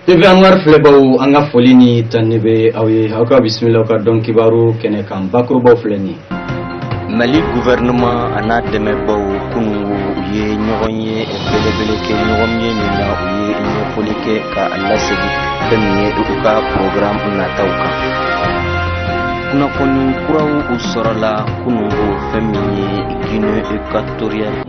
TV Anwar filɛbaw, an ka foli ni tanuni bɛ aw ye. Aw ka bisimila aw ka dɔn kibaru kɛnɛ kan. Bakurubaw filɛ nin ye. Mali gouvernement a n'a dɛmɛbaw, kunungo u ye ɲɔgɔn ye belebele kɛ, ɲɔgɔn ye min na u ye ɲɛfɔli kɛ ka lasegin fɛn min ye u ka programme nataw kan. Kunnafoni kuraw u sɔrɔla kunungo, fɛn min ye Guinée équatoriale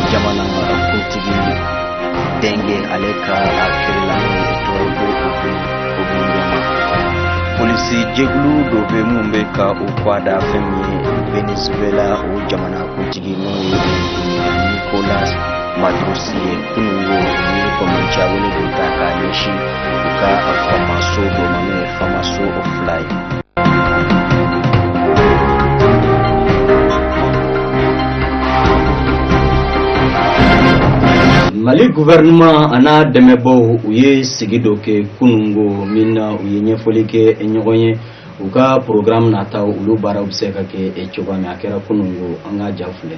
jamana kuntigi denkɛ, ale ka a kiri la, n'o ye Torobo Obiang. Polisi jɛkulu dɔ bɛ mun bɛ ka u kɔ da fɛn min ye Venezuela o jamana kuntigi, n'o ye Nicolas Maduro ye. Kunungo u ye banbaanciya wele dɔ ta k'a ɲɛsin u ka faamaso dɔ ma, n'o ye faamaso fila ye. Mali gouvernement a n'a dɛmɛbaw, u ye sigi dɔ kɛ kunungo min na u ye ɲɛfɔli kɛ ɲɔgɔn ye u ka programme nataw, olu baaraw bɛ se ka kɛ cogoya min. A kɛra kunungo. An ka ja filɛ.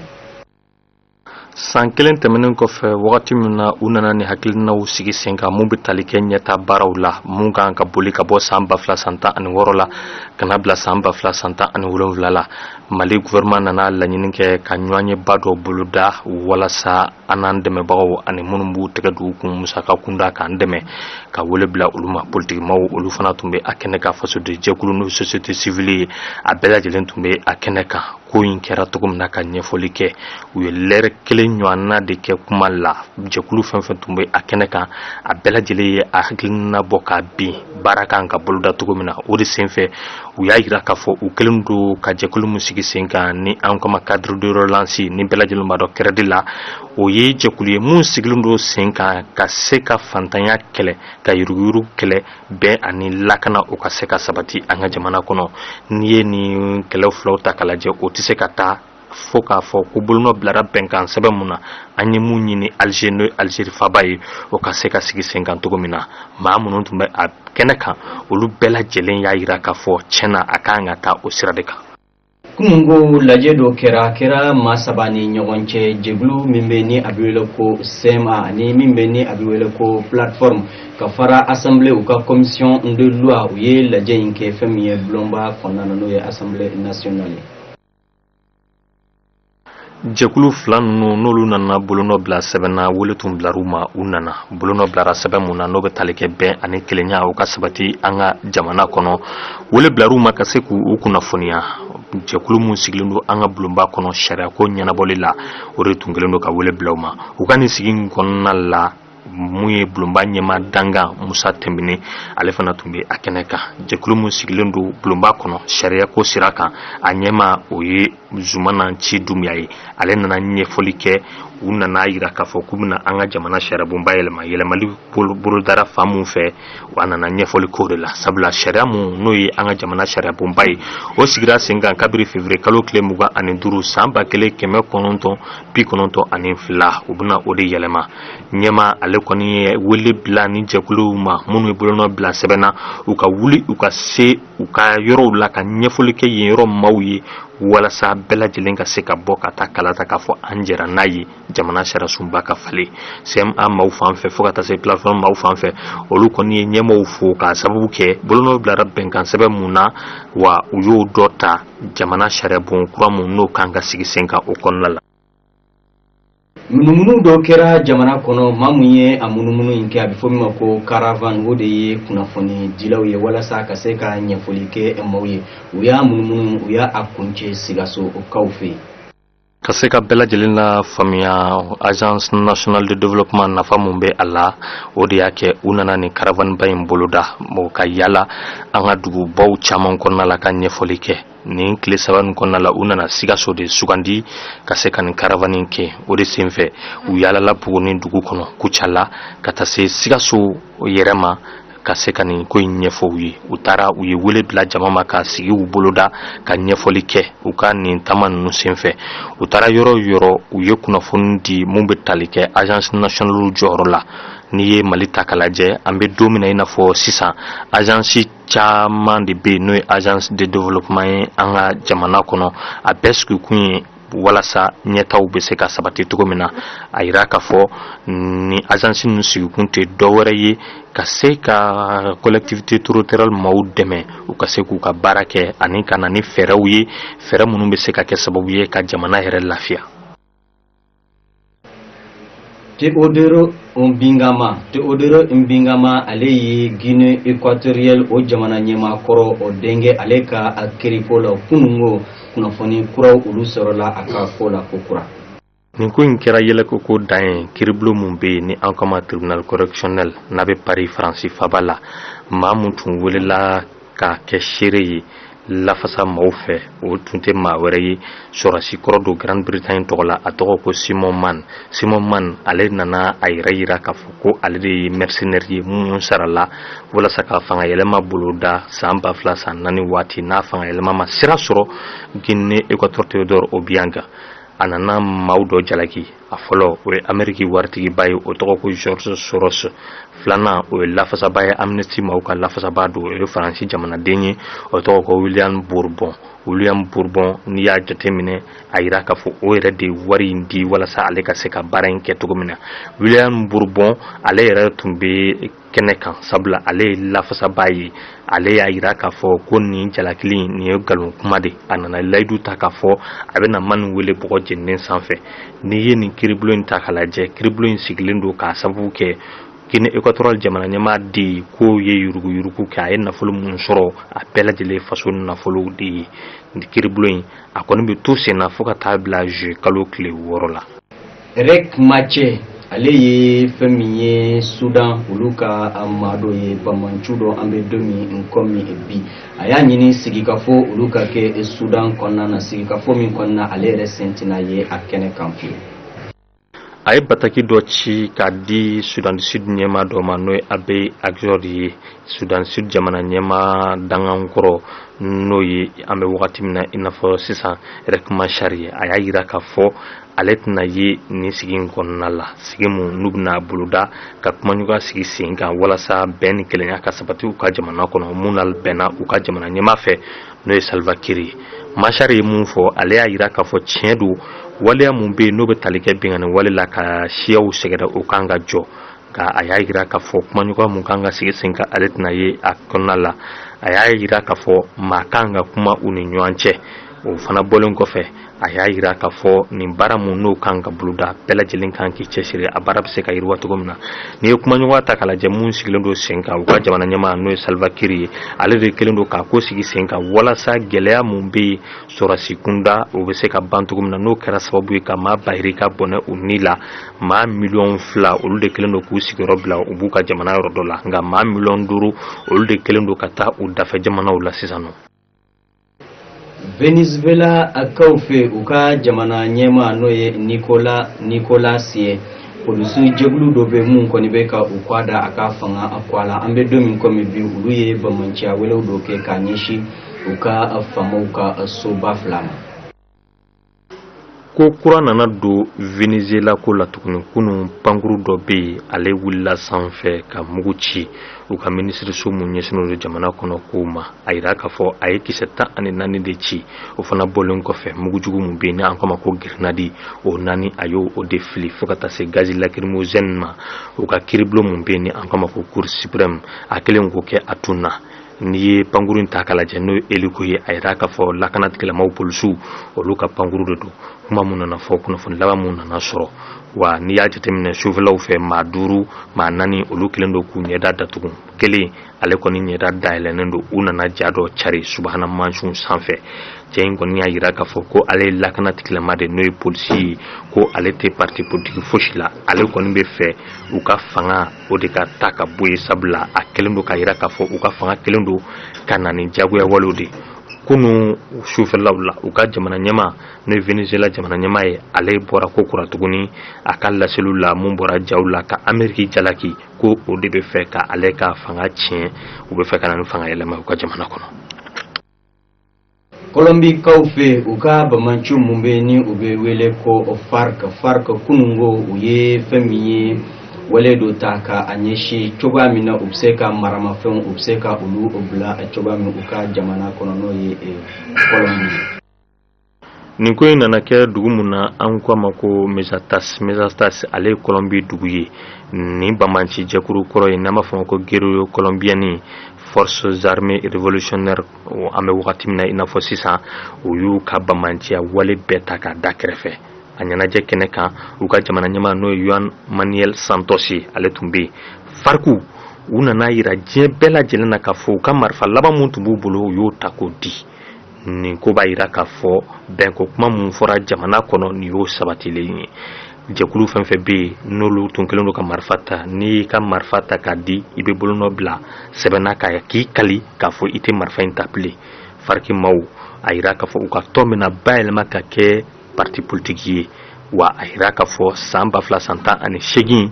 San kelen tɛmɛnen kɔfɛ, wagati min na u nana ni hakilinaw sigi sen kan mun bɛ tali kɛ ɲɛta baaraw la mun kan ka boli ka bɔ san 2016 la ka na bila san 2017 la, Mali gouvernement nana laɲini kɛ ka ɲɔgɔnyeba dɔ boloda walasa an n'an dɛmɛbagaw ani minnu b'u tɛgɛ don u kun musaka kunda k'an dɛmɛ, ka wele bila olu ma. Politikimaw, olu fana tun bɛ a kɛnɛ kan. Fasoden jɛkulu, n'o société civile ye, a bɛɛ lajɛlen tun bɛ a kɛnɛ kan. Ko in kɛra cogo min na, ka ɲɛfɔli kɛ, u ye lɛrɛ kelen ɲɔgɔnna de kɛ kuma la. Jɛkulu fɛn fɛn tun bɛ a kɛnɛ kan, a bɛɛ lajɛlen ye a hakilina bɔ ka bin baara kan ka boloda cogo min na. O de senfɛ, u y'a yira k'a fɔ u kɛlen don ka jɛkulu min sigi sen kan, ni an kama cadre de relance, ni bɛɛ lajɛlen b'a dɔn CRED la, o ye jɛkulu ye mun sigilen don sen kan ka se ka fantanya kɛlɛ, ka yuruguyurugu kɛlɛ, bɛn ani lakana o ka se ka sabati an ka jamana kɔnɔ. N'i ye nin kɛlɛ filaw ta k'a lajɛ, o tɛ se ka taa fo k'a fɔ ko bolonɔ bilara bɛnkan sɛbɛn mun na an ye mun ɲini Alger, n'o ye Algérie faba ye, o ka se ka sigi sen kan cogo min na. Maa minnu tun bɛ a kɛnɛ kan, olu bɛɛ lajɛlen y'a yira k'a fɔ tiɲɛ na, a kan ka taa o sira de kan. Kununko, lajɛ dɔ kɛra. A kɛra maa saba ni ɲɔgɔn cɛ: jɛkulu min bɛ ni a bɛ wele ko CMA, ani min bɛ ni a bɛ wele ko plateforme, ka fara assemblée u ka commission de loi. U ye lajɛ in kɛ fɛn min ye bulonba kɔnɔna na, n'o ye Assemblée nationale ye. Jɛkulu fila ninnu, n'olu nana bolonɔ bila sɛbɛn na, wele tun bilar'u ma, u nana. Bolonɔ bilara sɛbɛn mun na, n'o bɛ tali kɛ bɛn ani kelenya o ka sabati an ka jamana kɔnɔ, wele bilar'u ma ka se k'u kunnafoniya. Jɛkulu mun sigilen don an ka bulonba kɔnɔ sariyako ɲɛnabɔli la, o de tun kɛlen don ka wele bila u ma. U ka nin sigi in kɔnɔna la, mun ye bulonba ɲɛma dangan Musa Tɛnbine, ale fana tun bɛ a kɛnɛ kan. Jɛkulu mun sigilen don bulonba kɔnɔ sariyako sira kan, a ɲɛma o ye Zumana Nci Dunbiya ye. Ale nana ɲɛfɔli kɛ. U nana yira k'a fɔ k'u bɛna an ka jamana sariyabonba yɛlɛma. Yɛlɛmali bolodara fan mun fɛ, a nana ɲɛfɔli k'o de la, sabula sariya mun n'o ye an ka jamana sariyabonba ye, o sigira sen kan kabiri février kalo tile 25 san 1992. U bɛna o de yɛlɛma. Ɲɛma ale kɔni ye wele bila ni jɛkuluw ma minnu ye bolonɔ bila sɛbɛn na, u ka wuli, u ka se u ka yɔrɔw la ka ɲɛfɔli kɛ yen yɔrɔ maaw ye, walasa bɛɛ lajɛlen ka se ka bɔ ka taa kala ta k'a fɔ an jɛra n'a ye jamana sariyasunba ka falen. CMA maaw fan fɛ, fo ka taa se plateforme maaw fan fɛ, olu kɔni ye ɲɛmaaw fo k'a sababu kɛ bolonɔ bilara bɛnkan sɛbɛn mun na, wa u y'o dɔ ta jamana sariyabon kura mun n'o kan ka sigi sen kan, o kɔnɔna la. Munumunu dɔ kɛra jamana kɔnɔ. Maa mun ye a munumunu in kɛ, a bɛ fɔ min ma ko caravane, o de ye kunnafoni dilaw ye walasa ka se ka ɲɛfɔli kɛ maaw ye. U y'a munumunu, u y'a kuncɛ Sikasokaw fɛ yen. Ka se ka bɛɛ lajɛlen la faamuya Agence nationale de développement nafa mun bɛ a la, o de y'a kɛ u nana ni caravane ba in boloda mɔgɔ ka yala an ka dugubaw caman kɔnɔna la ka ɲɛfɔli kɛ. Nin tile 3 nin kɔnɔna la, u nana Sikaso de sugandi ka se ka nin caravane in kɛ. O de senfɛ, u yaalala Buguni dugu kɔnɔ, Kucala, ka taa se Sikaso yɛrɛ ma ka se ka nin ko in ɲɛfɔ u ye. U taara, u ye wele bila jama ma ka sigiw boloda ka ɲɛfɔli kɛ. U ka nin taama ninnu senfɛ, u taara yɔrɔ o yɔrɔ, u ye kunnafoni di mun bɛ tali kɛ agence nationale jɔyɔrɔ la. N'i ye Mali ta k'a lajɛ, an bɛ don min na i n'a fɔ sisan, agence caman de bɛ yen n'o ye agence de développement ye an ka jamana kɔnɔ. A bɛɛ sigikun ye Walasa ɲɛtaw bɛ se ka sabati cogo min na. A yira k'a fɔ ni agence ninnu sigikun tɛ dɔwɛrɛ ye ka se ka collectivité territoriale maaw dɛmɛ, u ka se k'u ka baara kɛ, ani ka na ni fɛɛrɛw ye, fɛɛrɛ minnu bɛ se ka kɛ sababu ye ka jamana yɛrɛ lafiya. Teodoro Obiang, Teodoro Obiang, ale ye Guinée équatoriale o jamana ɲɛmaa kɔrɔ, o denkɛ, ale ka kiriko la, kununko kunnafoni kuraw olu sɔrɔla a ka ko la ko kura. Nin ko in kɛra yɛlɛko ko dan ye. Kiiribulon mun bɛ yen ni an kama tribunal correctionnel, n'a bɛ Paris, Faransi faba la, maa mun tun welela ka kɛ seere ye lafasa maaw fɛ, o tun tɛ maa wɛrɛ ye, sɔrɔsi kɔrɔ don Grande Bretagne tɔgɔ la, a tɔgɔ ko Simon Mann. Simon Mann, ale nana a yɛrɛ yira k'a fɔ ko ale de ye mercenaire ye mun sarala walasa ka fanga yɛlɛma boloda san 2004 waati, n'a fanga yɛlɛma ma sira sɔrɔ Guinée Équatoriale. Teodoro Obiang, a nana maaw dɔ jalaki. A fɔlɔ, o ye Ameriki waritigiba ye, o tɔgɔ ko George Soros. Filanan, o ye lafasaba ye, Amnesty maaw ka lafasaba don, o ye Faransi jamanaden ye, o tɔgɔ ko William Bourbon. William Bourbon, n'i y'a jateminɛ, a yira k'a fɔ o yɛrɛ de ye wari in di walasa ale ka se ka baara in kɛ cogo min na. William Bourbon, ale yɛrɛ tun bɛ kɛnɛ kan, sabula ale ye lafasaba ye. Ale y'a yira k'a fɔ ko nin jalakili nin ye nkalon kuma de. A nana layidu ta k'a fɔ a bɛna Mann wele bɔgɔ jeninen sanfɛ. N'i ye nin kiiribulon in ta k'a lajɛ, kiiribulon in sigilen don k'a sababu kɛ Guinée équatoriale jamana ɲɛmaa de k'o ye yuruguyurugu kɛ. A ye nafolo mun sɔrɔ, a bɛɛ lajɛlen faso nafolo de ye. Kiiribulon in, a kɔni bɛ to sen na fo ka taa bila juillet kalo tile 6 la. Riek Machar, ale ye fɛn min ye Sudan olu ka maa dɔ ye, banbanci dɔ. An bɛ don min komi bi, a y'a ɲini sigikafɔ olu ka kɛ Sudan kɔnɔna na, sigikafɔ min kɔnɔna ale yɛrɛ sen tɛna ye a kɛnɛ kan fiyewu. A ye bataki dɔ ci k'a di Sudan du Sud ɲɛmaa dɔ ma, n'o ye Abiy Ahmed ye, Sudan Sud jamana ɲɛmaa dangankɔrɔ, n'o ye an bɛ wagati min na i n'a fɔ sisan Riek Machar ye. A y'a yira k'a fɔ ale tɛna ye nin sigi in kɔnɔna la, sigi mun n'u bɛna boloda ka kumaɲɔgɔnya sigi sen kan walasa bɛn ni kelenya ka sabati u ka jamana kɔnɔ, mun na bɛnna u ka jamana ɲɛmaa fɛ, n'o ye Salva Kiir ye. Machar ye mun fɔ? Ale y'a yira k'a fɔ tiɲɛ don, waleya mun bɛ yen n'o bɛ tali kɛ binkanni wale la ka siyaw sɛgɛrɛ, o kan ka jɔ. Nka a y'a yira k'a fɔ kumaɲɔgɔnya mun kan ka sigi sen kan, ale tɛna ye a kɔnɔna la. A y'a yira k'a fɔ maa kan ka kuma u ni ɲɔgɔn cɛ. O fana bɔlen kɔfɛ, a y'a yira k'a fɔ nin baara mun n'o kan ka boloda, bɛɛ lajɛlen kan k'i cɛsiri, a baara bɛ se ka yiriwa cogo min na. N'i ye kumaɲɔgɔnya ta k'a lajɛ mun sigilen don sen kan, u ka jamana ɲɛmaa, n'o ye Salva Kiir ye, ale de kɛlen don k'a ko sigi sen kan walasa gɛlɛya mun bɛ yen sɔrɔsi kunda, o bɛ se ka ban cogo min na, n'o kɛra sababu ye ka maa bahirika bɔnɛ u ni la. Maa 2 miliyɔn, olu de kɛlen don k'u sigiyɔrɔ bila, u b'u ka jamana yɔrɔ dɔ la, nka maa 5 miliyɔn, olu de kɛlen don ka taa u dafɛ jamanaw la sisan nɔ. Venezuela kaw fɛ, u ka jamana ɲɛmaa, n'o ye Nicolas ye, polisi jɛkulu dɔ bɛ mun kɔni bɛ ka u kɔ da a ka fanga kɔ a la. An bɛ don min komi bi, olu ye bamanciya welew dɔ kɛ k'a ɲɛsin u ka faamaw ka soba fila ma. Ko kura nana don Venezuela ko la tuguni. Kunun, pankuru dɔ bɛ yen, ale wulila sanfɛ ka mugu ci u ka minisiriso mun ɲɛsinnen don jamana kɔnɔ kow ma. A yira k'a fɔ a ye kisɛ 14 de ci. O fana bɔlen kɔfɛ, mugujugu mun bɛ yen ni an k'a ma ko grenade, o naani, a y'o o de fili fo ka taa se gaz lacrymogène ma u ka kiiribulon mun bɛ yen ni an k'a ma ko Cour suprême. A kɛlen k'o kɛ, a tunna. N'i ye pankuru in ta k'a lajɛ, n'o ye hélico ye, a yira k'a fɔ lakana tigilamaw, polisiw, olu ka pankuru de don. Kuma mun nana fɔ, kunnafoni laban mun nana sɔrɔ wa, n'i y'a jateminɛ sufɛlaw fɛ, maa duuru, maa naani, olu kɛlen don k'u ɲɛda datugu, kelen ale kɔni ɲɛda dayɛlɛnnen don. U nana ja dɔ cari subahana mansinw sanfɛ. Cɛ in kɔni y'a yira k'a fɔ ko ale ye lakana tigilama de, n'o ye polisi ye, ko ale tɛ parti politique fosi la, ale kɔni bɛ fɛ u ka fanga o de ka ta ka bɔ yen, sabula a kɛlen don k'a yira k'a fɔ u ka fanga kɛlen don ka na ni jagoya walew de. Kunun sufɛlaw la, u ka jamana ɲɛmaa, n'o ye Venezuela jamana ɲɛmaa ye, ale bɔra ko kura tuguni a ka laseliw la mun bɔra jaw la ka Ameriki jalaki ko o de bɛ fɛ ka ale ka fanga tiɲɛ, u bɛ fɛ ka na ni fanga yɛlɛma u ka jamana kɔnɔ. Kɔlɔnbikaw fɛ, u ka bamanciw mun bɛ ni u bɛ wele ko FARC, FARC, kununko u ye fɛn min ye wale dɔ ta ka a ɲɛsin cogoya min na u bɛ se ka maramafɛnw, u bɛ se ka olu bila cogoya min u ka jamana kɔnɔ, n'o ye Kɔlɔnbi ye. Nin ko in nana kɛ dugu mun na, an ko a ma ko Mesetas. Mesetas, ale ye Colombie dugu ye. Nin banbanci jɛkuru kɔrɔ ye, n'an b'a fɔ ma ko guerrilla colombienne, Forces armées révolutionnaires, an bɛ wagati min na i n'a fɔ sisan, u y'u ka banbanciya wale bɛɛ ta k'a da kɛrɛfɛ. A ɲɛnajɛ kɛnɛ kan, u ka jamana ɲɛmaa, n'o ye Juan Manuel Santos ye, ale tun bɛ yen. FARC, u nana yira diɲɛ bɛɛ lajɛlen na k'a fɔ u ka marifa laban mun tun b'u bolo, u y'o ta k'o di. Nin ko b'a yira k'a fɔ bɛnko kuma mun fɔra jamana kɔnɔ, nin y'o sabatilen ye. Jɛkulu fɛn fɛn bɛ yen, n'olu tun kɛlen don ka marifa ta, n'i y'i ka marifa ta k'a di, i bɛ bolonɔ bila sɛbɛnna k'a k'i kali k'a fɔ i tɛ marifa in ta bilen. FARC maaw a yira k'a fɔ u ka tɔn bɛna bayɛlɛma ka kɛ parti politique ye. Wa a yira k'a fɔ san 2018,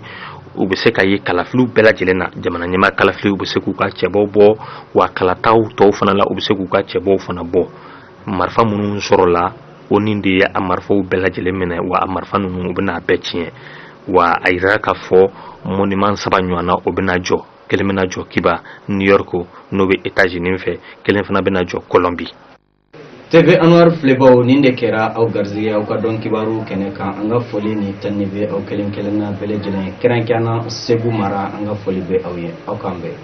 u bɛ se ka ye kalafiliw bɛɛ lajɛlen na. Jamana ɲɛmaa kalafili, u bɛ se k'u ka cɛbɔw bɔ, wa kalataw tɔw fana la, u bɛ se k'u ka cɛbɔw fana bɔ. Marifa minnu sɔrɔla, o nin de ye a marifaw bɛɛ lajɛlen minɛ, wa a marifa ninnu, u bɛna a bɛɛ tiɲɛ. Wa a yira k'a fɔ monument saba ɲɔgɔn na, o bɛna jɔ. Kelen bɛna jɔ Kiba, New York, n'o bɛ États-Unis fɛ, kelen fana bɛna jɔ Colombie. TV Anwar filɛbaw, nin de kɛra aw garijɛgɛ aw ka dɔn kibaru kɛnɛ kan. An ka foli ni tanni bɛ aw kelen kelenna bɛɛ lajɛlen, kɛrɛnkɛrɛnna Segu mara. An ka foli bɛ aw ye, aw k'an bɛn.